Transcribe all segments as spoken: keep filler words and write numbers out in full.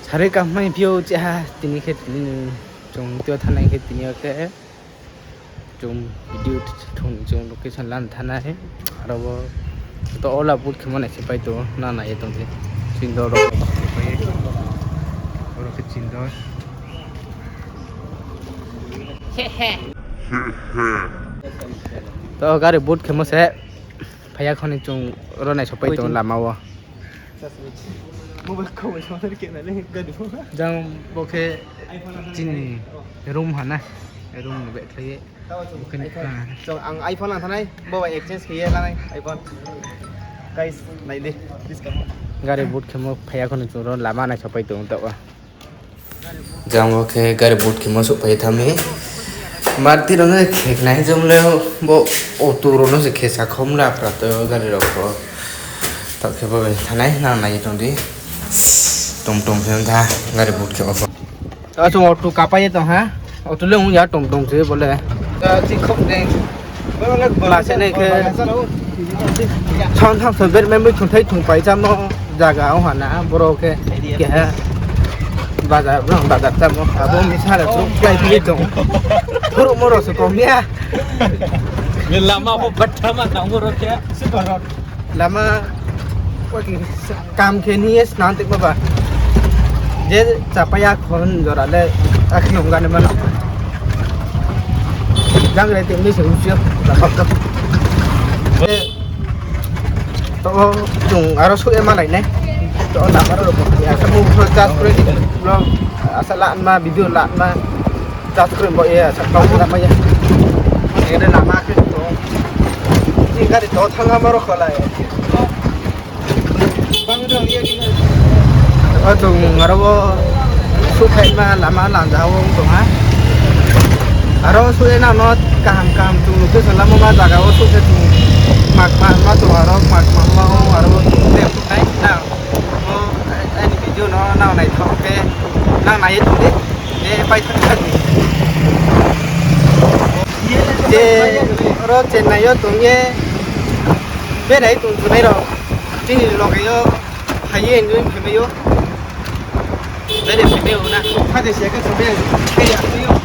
Sarui kaham mai phi ou, chiha tini khe tini chung tio thanai khe tini yo khe chung video thung chung location lan thanai. Aro bo to ola boot khemo nai se pai tong, na nai ye tong di. Chindor rao pai. Oro khe chindor. To gari boot khemo se phaiya khoni chung ro nai sopai tong lama wo. Jang bo khe chini room ha na, room ni baihkhlai ye. Ang iPhone lang thanai, bo bai exchange khe ye lanai iPhone. Guys, nai di. Gari boot khemo phaiya khoni chung ro lama nai sopai tong taoh wo. Jang bo khe gari boot khemo souhphai tha mi. Maruti rao no khe nai jom le bo auto rao no se khe sa khom la pra to gari rao pho. Taoh khe bo bai thanai nang nai ye tong di. Tom tom khe tha gari boot khemo pho. Taoh chung auto kapai ye tong ha. Auto le ong ya tom tom se bo le. Chikhoh de. Lase nai khe saon tham soi ber memoi thungthai thungpai chámo zaga ong ha na, boro khe keha bazar, bazar chámo, abo misa le brouh klái phi tong. Brouh moro se kom ya. Lama bo batha ma tang boro khe. Lama kam khe ni ye snam tikma ba. Je chapai ya khon jora le akhe ong gani mano. Jang re tini se usia. To chung aro suh ye malai nai. To lama ro ya sa mu charge kore di. Asa lanma video lanma. Charge kore bo ye asa kau lama ya. Ede lama khe to. Ni gari to thangma ro kholai. O chung aro wo suhphaima lama lanja wo tong ha. Aro suh ye nang no kaham kaham chung location lamo ma zaga wo suh khe chung kma kma ma tong aro kma kma ma ong aro wo chung tei suhnai nang. Bo aini video no nang naithaoh khe nang nai ye tong di. Je paithaoh thani. Je aro Chennai yo tong ye berai tong thunai rao. Chini loge yo phai ye enjoy khe mai ou. Berai phai mai ou na. Hathái se khe chumai ya khe ya mai ou.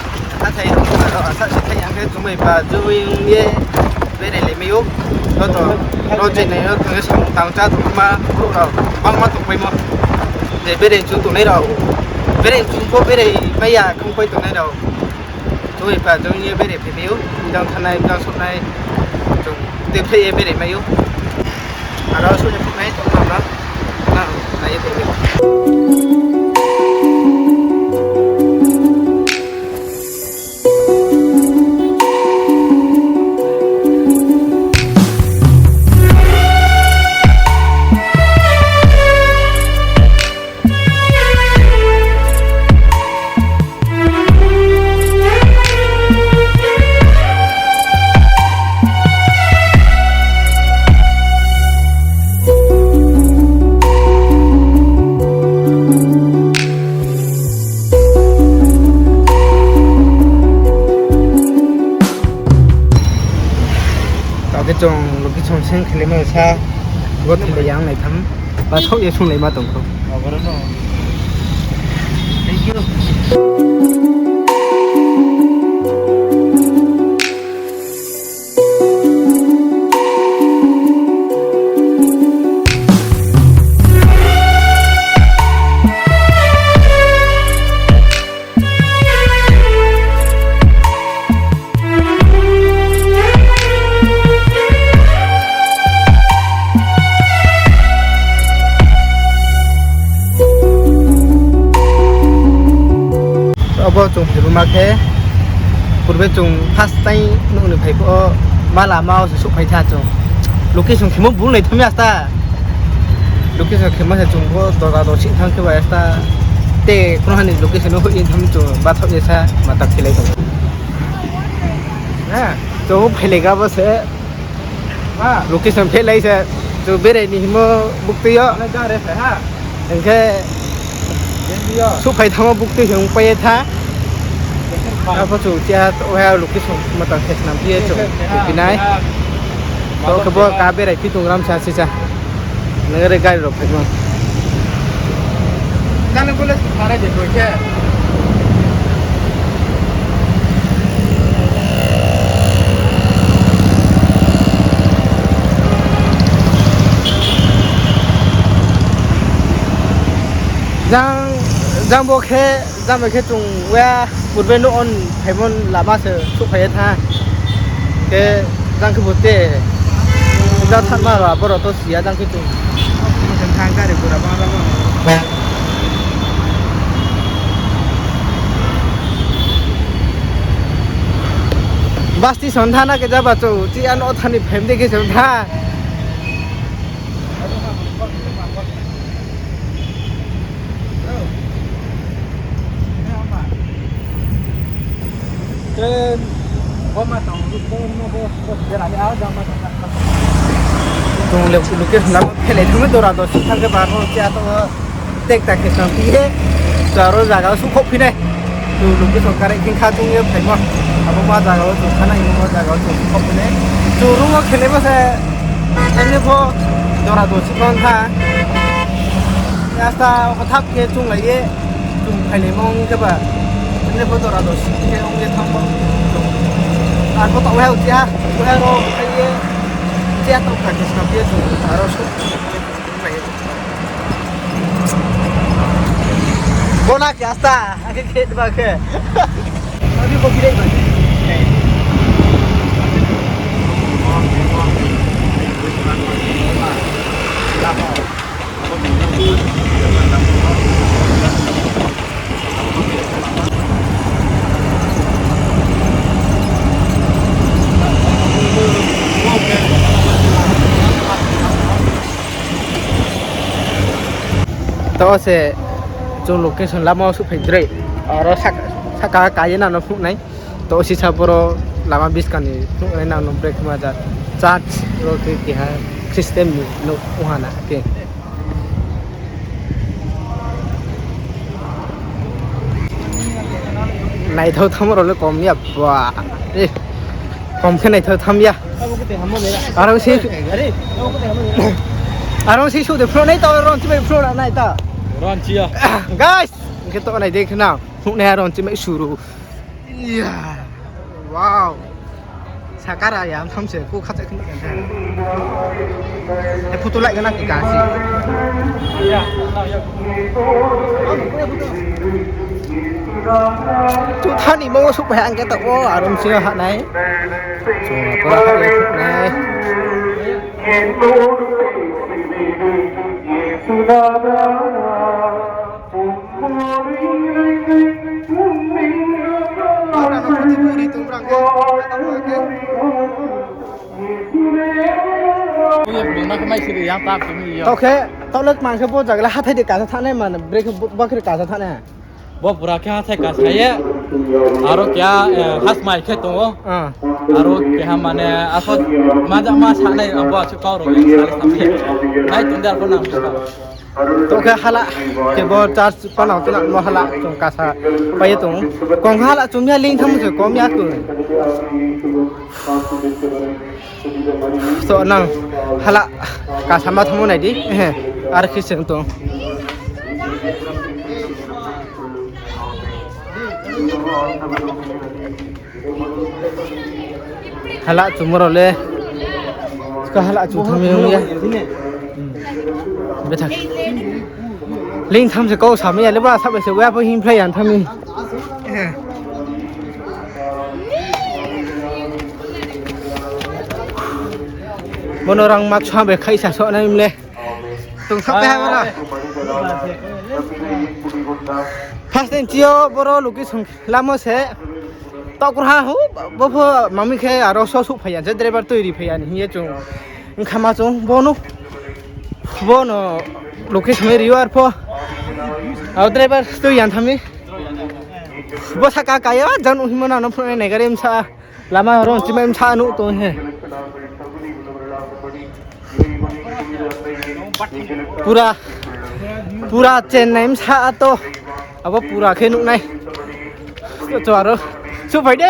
Hathái rao asa se khe ya khe chumai ba joi ong ye berai lai mai ou. Joto rao Chennai yo tong ye samung tang chá tongma brouh rao bangma tongpaimo. Je berai chu tongnai rao. Berai chu pho berai mai ya khongpai tongnai rao. Chumai ba joi ong ye berai phai mai ou. Jang thanai, jang souhnai. Chung tei phai ye berai mai ou. Aro suh ye phai mai tong na. Na, nai ye tong di. Taoh khe chung location send khe lai mai sa, bo thilai yang nai tham, ba saoh ye sunglai ma tong kho. Thank you. Abo chung phaimo ma khe, purbe chung first time nouh ni phai phuh wo, ma lama wo se souhphai tha chung. Location khemo bul nai tham ya sta. Location khemo se chung bo doda do sih thanng khe ba sta. Te kono ha ni location no hoih ye tham chung bathaoh ye sa mata khelai tong. Chung phailai ga bo se. Location phehlai se, chung berai ni hingmo buktui yo. Hing khe souhphai thanngmo buktui hing pai ye tha. Arphuh chung chiha to ha location mata khe snam phi ye chung phi nai. To khe bo ka berai phi tong ram sa si sa. Nang re gari rao phaimo. Jang le bo le sung thanai de koi khe. Jang, jang bo khe, jang bai khe chung wa purbe no on phaimo lama se souhphai ye tha. Khe jang khe bo te, jang thanma rao abo rao to si ya jang khe chung. Thanng gari gura ba lama. Bus station thanng na khe jaba chung, chi ano thani phaim de khe chung tha. Chung le location lama phelai thangmo dora do si thang khe bar no cha to. Tekta khe snam phi ye, chung aro zaga wo suhkhouh phi nai. Chung location correct khe kha chung ye phaimo. Abo ma zaga wo chung thanng nai, ma zaga wo chung suhkhouh phi nai. Chung room wo khelai bo se, ani pho dora do si kon tha. Asta o thap khe chunglai ye, chung phailaimo ong khe ba. Ani pho dora do si khe ong ye thanng bo. Ar pho taoh waiha uchih ha, waiha ro phai ye, uchih ha taoh ka khe snam phi ye chung aro suh. Bona khe asta, akhe khe ba khe. Abi ko gidai ba. Taoh se chung location lama wo suhphai droi. Aro sak-, saka ka ye nang no phnuh nai. Taoh sisa boro lama buskang ni phnuh nai nang no brake ma ja. Church ro khe keha Christian ni nouh ong ha na khe. Naithao tham rao le kom ya ba. Eh, kom khe naithao tham ya. Aro se, aro se suh de phnuh nai ta, ron chi bai phnuh ra nai ta. Ron chi ya. Guys, hing khe taoh nai de khe na, phnuh nai ron chi mai suru. Iya. Wow. Sakara ya, tham se, ko khacha khna. E photo lai gana ki kasi. Chu thani mo suh pai ang khe ta o arum sing ha nai. Chu pura ha nai. Tao khe, tao le mang khe bo jaga le hathái de kasa thanai mane, bre khe bo khe kasa thanai. Bo pura khe hathái kasa ye, aro keha, eh, hasmai khe tong o. Ah. Aro keha mane, aso ma ja ma sanai, abo aso kau rao yang sale samai. Nai tong de abo nang. Tao khe hala, khe bo church panao tuna mo hala chung kasa pai ye tong. Kong hala chung ya ling tham se kom ya tong. So nang hala kasa ma thanngmo nai di. Ehe, ar khe seng tong. Hala chumorao le. Ska hala chu thamya ong ya. Bethak. Ling tham se kau samai ya le ba sabai se wa pho hing phlai ya tham ni. Bono rang mak sa bai khai sa so nai mle. Tong sa pe ha bara. First time chio boro location lamo se. Takur ha hu, bo pho mami khe aro so suh phai ya, je driver tui ri phai ya ni hing ye chung. Wngkha ma chung, bono, bono location ri yo ar pho. Aro driver tui ya tham ni. Bo saka ka ya, jang nuh himo na no phone nai gari msa. Lama aro chimai msa nuh tong he. Pura, pura Chennai msa to. Abo pura khe nuh nai. To aro. Suh phai de.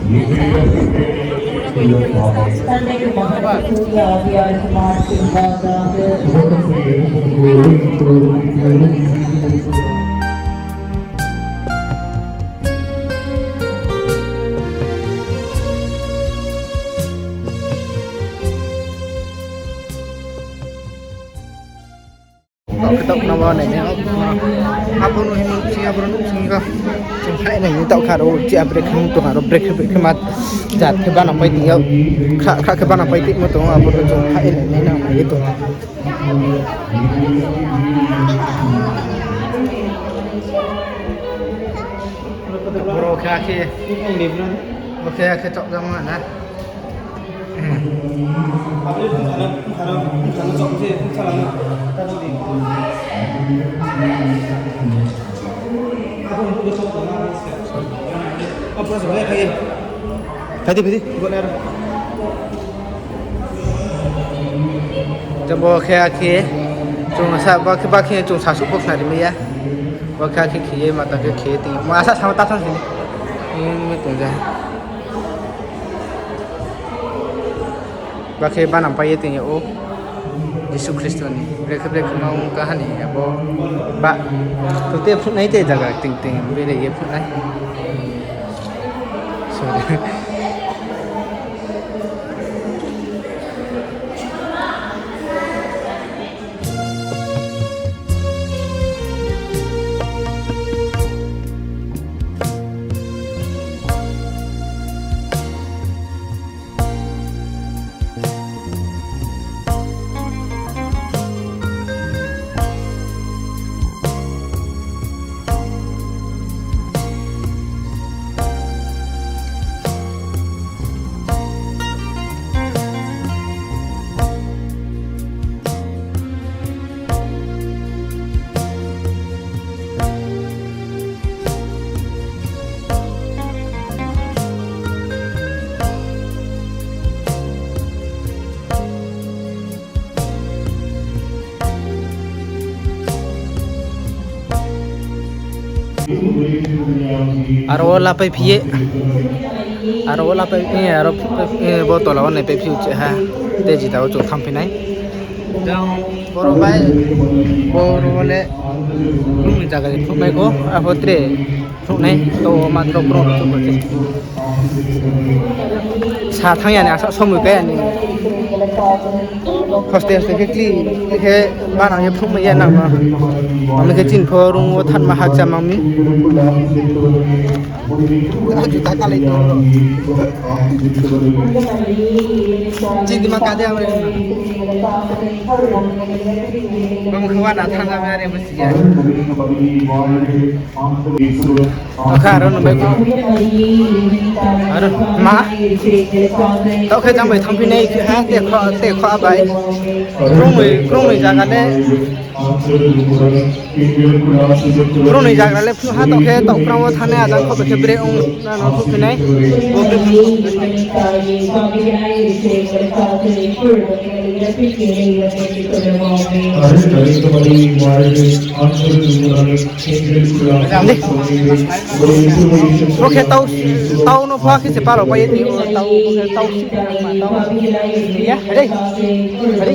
Sunday Kumar Puja, we are marching. Taoh khe taoh khna bo nai nai. Abo no himno sing, abo no sing kha. Chung khaih nai ni taoh kha ro, chi a break hung tong aro, break khe, break khe ma jat khe bana pai tong yag. Kha, kha khe bana pai tongmo tong, abo no chung khaih nai nai na nai tong. Boro khe akhe, boro khe akhe chokjama na. Phai di, phai di. Tei bo khe akhe, chung sa, ba khe, ba khe chung sasuh pho khna ri mai ya. Bo khe akhe khe ye, mata khe khe ye tong. Ma asa sama ta thang sini. Ini tong ja. Ba khe banang pai ye tong ya o. Jisu Khristo ni brekhe brekhe ma ong kahani abo ba. Tute phnuh nai te jaga ting ting bere ye phnuh nai. Sorry. Aro wo lapai phi ye. Aro wo lapai, eh, aro, eh, bo tola wo nai pai phi ou che ha. Te jita wo chung thanngphi nai. Jang boro bai, boro wo le, nung ni zaga ni phnuh nai kho, abo tre phnuh nai, to ma tro krung chung bo se. Sa thanng ya ni, asa somoi kai ya ni. Hoste hoste khe kli, kli khe bana ye phnuh mai ya nang no. Ami khe chini pho rung wo thanma hakcha mang mi. Juta kalai tong. Chini ma kade amre. Bang khe wana thanng amre. Akha aro no bai. Aro ma. Tao khe jang bai thanngphi nai ha, te kho, te kho bai. Krungnoi, krungnoi zaga le. Krungnoi zaga le phnuh ha, tao khe tao krang wo thanngnai, ajang kho bai khe bre ong na no phnuh phi nai. Bo bre phnuh. Ro khe tau, tau no pha khe se paro pai ye ti o, tau, tau si ma tau. Ya, re, re.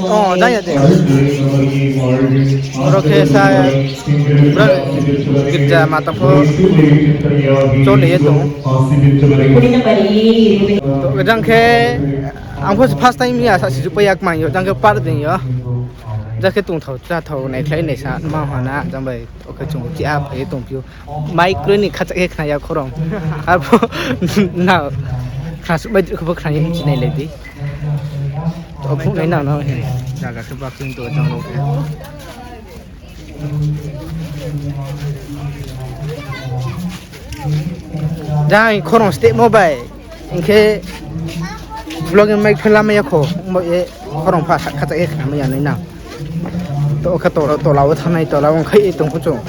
O, jaya de. Ro khe sa, bra, girja mata pho chole ye tong. To, jang khe, ang pho first time ya sa sisu pai ya kmang yo, jang khe par ding yo. Jang khe tongthao, cháthao, naikhlai, naisa, ma hana, jang bai, oke, chung, chi a phai ye tongphi ou. Mai kroi ni khacha khe khna ya khorang. Arpho, na, khna suh bai khe bo khna ye hing chi nai lai di. To, phung nai nang no, he. Jaga khe ba khe to jang rao khe. Jang khorang steh mo bai. Hing khe vlog ni mai khe lamai ya kho. Mo ye khorang pha sa khacha ye khna mai ya nai nang. To khe tola, tola wo thanngnai, tola wo khai ye tong pho chung.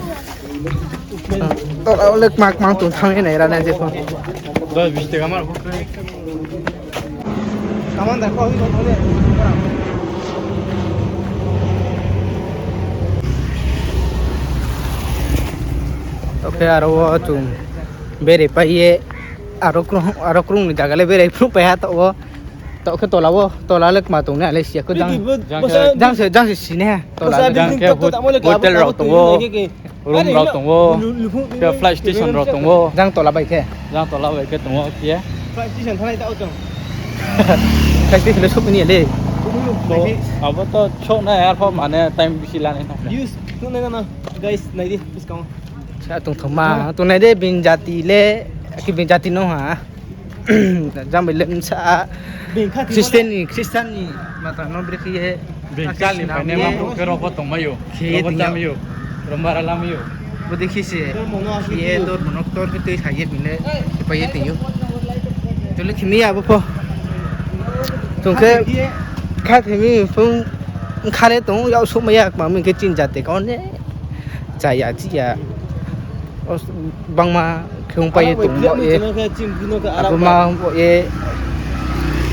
Tola wo le kma kma tong thanng ye nai ra nai je pho. To khe aro wo chung berai pai ye, aro krung, aro krung ni jaga le berai phnuh pai ha to wo. To khe tola wo, tola le kma tong nai le si ya kho jang. Jang se, jang se si nai ha. Tola le. Jang khe hotel rao tong ou. Room rao tong ou. Khe flight station rao tong ou. Jang tola bai khe. Jang tola bai khe tong ou khe. Flight station thanai ta o tong. Flight station le souh ni le. To, abo to souh nai arpho mane time bisi lanai na. Use, tong nai na, guys, nai di, buskang. Sa tongthoma, tongnai de bini jati le, khe bini jati no ha. Jang bai le bsa, Christian ni, Christian ni, mata no brekhe ye. Bini chal ni phainai ma brouh khe rao pho tongmai ou. Khe rao pho tongmai ou. Rao bara lamai ou. Bodei khe se, khe ye dormo no ktor khe tui sa ye bini le, pai ye tong ou. Chung le khemi ya bo pho. Chung khe, kha khemi phung, kha le tong, yak souhmai ya, kma mi khe chini jati kau ne. Chaya chiya. Bangma khe ongpai ye tong bo ye. Abo ma bo ye.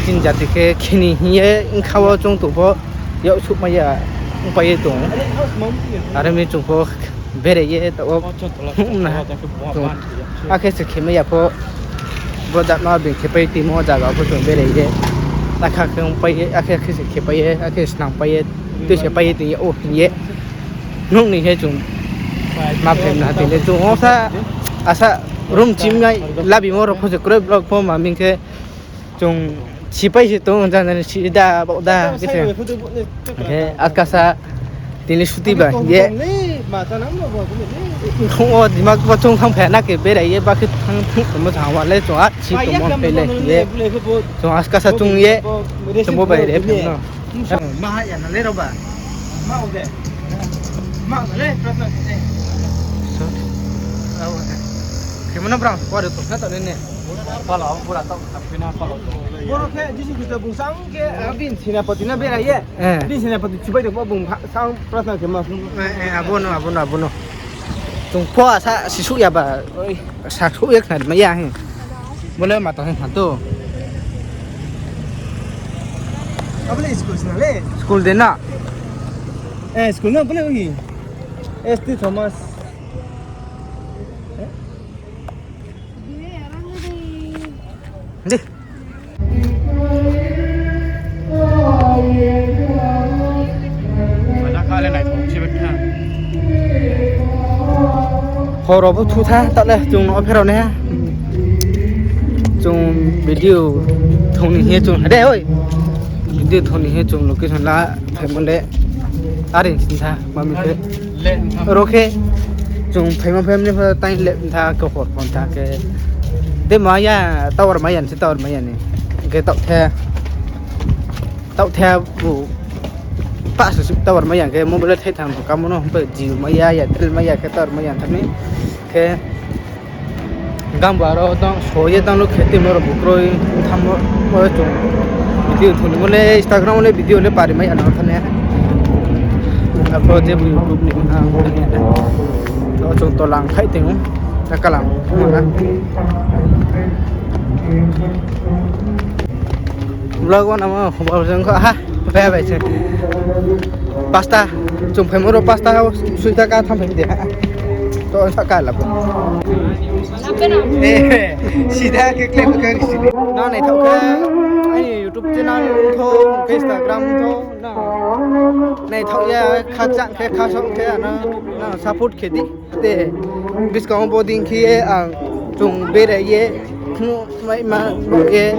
Chini jati khe kheni hing ye bkha wo chung tong pho, yak souhmai ya, ongpai ye tong. Are mi chung pho berai ye tong ou. Akhe se khemai ya pho. Bo jat no bini khepai timo zaga pho chung berai ye. Akha khe ongpai ye, akhe, akhe se khepai ye, akhe snam pai ye, tui se pai ye tong ye, o hing ye. Nuh ni khe chung ma phaimna tini chung o sa, asa room chimnai labimo rao pho se kroi vlog pho ma ming khe chung sipai se tong, jang jang si da, baoh da, khe se. Khe atkasa tini suti ba ye. Khong o dima bo chung thanng phai na khe berai ye ba khe thanng phung tongmo sa wa le chung a si tongmo phai le ye. Chung atkasa chung ye. Chung bo bai re phung no. Ma ha ya na le rao ba. Ma o de. Ma o de, pratna khe. Khe mano brang, pore to kha to ne ne. Pala, pura to, kha pina pala to. Boro khe Jisu Khristo bung sang khe, a, bini senapati no berai ye. Eh. Bini senapati chubai tong pho bung ha, sang pratna khe ma. Eh, eh, abo no, abo no, abo no. Chung pho asa sisuh ya ba, oi, sa suh ya khna ma ya hin. Bo le ma tong ha to. Abo le school sna le. School de na. Eh, school na bo le oi. S T Thomas. Di. Horo bo thu tha, taoh le chung no pherao nai ha. Chung video thong ni hing ye chung, de oi. Video thong ni hing ye chung location la phaimo le. Are sing tha, mami khe. Ro khe chung phaimo phaimo ni pho time le tha, khe hor phone tha khe. De ma ya, tower ma ya ni se, tower ma ya ni. Khe taoh the. Taoh the bu pa su su tower ma ya khe mobile thai thang kamo no, himba Jio ma ya, Airtel ma ya khe tower ma ya thang ni. Khe gam ba ro dong so ye dong lo khe timo ro bu kroi tham mo chung video thung mo le Instagram le video le pari ma ya no thane. Ako je bu YouTube ni ha thane. To chung tolang khai ting ta kalang ma na. Vlog wo namo hobor jeng kho ha, bai bai se. Pasta, chung phaimo ro pasta, suita ka tham phai de ha. To sa ka labo. Eh, sida khe klem khe sida. Na naithao khe, aini YouTube channel tho, Instagram tho, na. Naithao ya, kha chang khe, kha song khe, na, na support khe di. Te, buskang wo bodei khe ye ang chung berai ye, khnuhmai ma ye,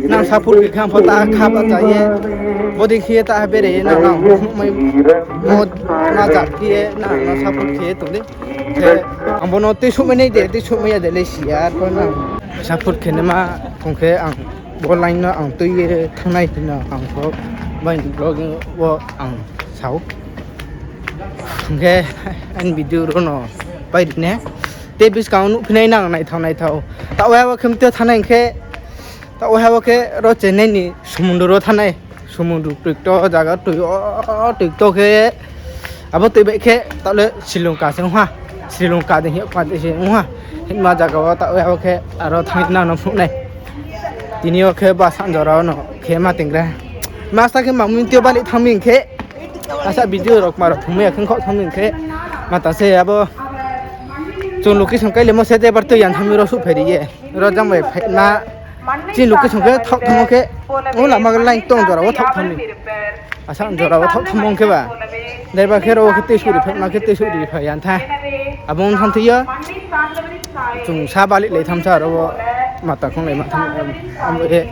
nang support khe kha pho ta kha ba cha ye, bodei khe ye ta berai ye, nang nang khnuhmai mo ma ja khe ye, nang nang support khe ye tong di. Khe, ang bo no tuisuhmai nai de, tuisuhmai ya de le si ya, arpho nang support khe naima tong khe ang bo line no ang tui ye thanngnai hing no ang pho bai ni vlog wo ang sao. Hing khe aini video ro no pai ri ne. Te buskang wo nuhphi nai nang naithao naithao. Taoh ha wo khe mtui thanngnai hing khe, taoh ha wo khe ro Chennai ni sumundru ro thanngnai. Sumundru tuikto jaga tui o, tuikto khe abo tui bai khe taoh le Sri Lanka se ong ha. Sri Lanka de hing ye pha de se ong ha. Hima jaga wo taoh ha wo khe aro thanng nang no phnuh nai. Tini yo khe ba sanjora no khe ma tingra. Masa khe ma mtui bali thanng mi hing khe. Asa video rao kma rao thungmai ya khe khouh thang mi hing khe. Mata se abo. Chung location kailemo se de bar tui yang thang mi ro suhphai ri ye. Ro jang bai phai na. Chini location khe thaoh thangmo khe. O lama line tong jora wo thaoh thang mi. Asa jora wo thaoh thangmo khe ba. Daiba khe ro khe tei suh ri phai ma khe tei suh ri phai yang tha. Abo ong thang thing yo. Chung sa bali lai tham sa ro wo. Mata khonglai ma tham. Abo khe.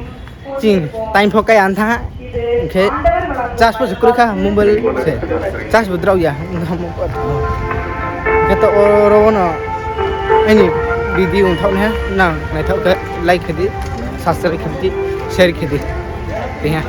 Ching time pho kai ang tha. Hing khe charge pho se kroi kha mobile se. Charge bo drao ya. Hing khe to oro wo no aini video ong thaoh nai ha, nang naithao khe like khe di, subscribe khe di, share khe di. Tei ha.